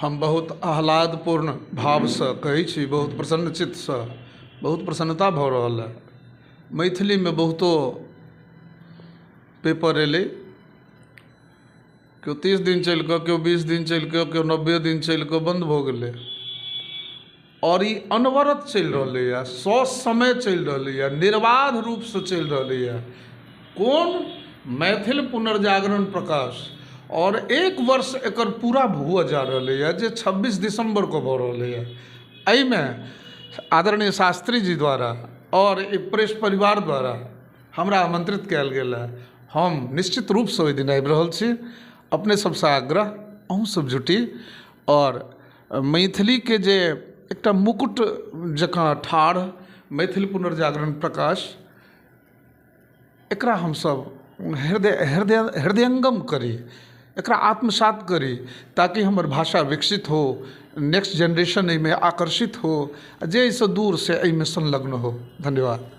हम बहुत आह्लादपूर्ण भावसँ कहै छी, बहुत प्रसन्न चित्तसँ, बहुत प्रसन्नता भऽ रहल हँ। मैथिलीमे बहुतो पेपर एलै, केओ 30 दिन चलि कऽ, केओ 20 दिन चलि कऽ, केओ 90 दिन चलि कऽ बन्द भऽ गेलै। आओर ई अनवरत चलि रहलैए, ससमय चलि रहलैए, निर्बाध रूपसँ चलि रहलैए। कोन? मैथिल पुनर्जागरण प्रकाश। आओर एक वर्ष एकर पूरा हुअ जा रहलैए जे 26 दिसम्बरके भऽ रहलैए। एहिमे आदरणीय शास्त्री जी द्वारा आओर ई प्रेस परिवार द्वारा हमरा आमंत्रित कयल गेल हँ। हम निश्चित रूपसँ ओहि दिन आबि रहल छी। अपने सबसँ आग्रह, अहूँ सब जुटी आओर मैथिलीके जे एकटा मुकुट जकाँ ठाढ़ मैथिल पुनर्जागरण प्रकाश, एकरा हमसभ हृदय हृदय हृदयंगम करी, एकरा आत्मसात करी, ताकि हमर भाषा विकसित हो, नेक्स्ट जेनरेशन एहिमे आकर्षित हो, जे एहिसँ दूर से एहिमे संलग्न हो। धन्यवाद।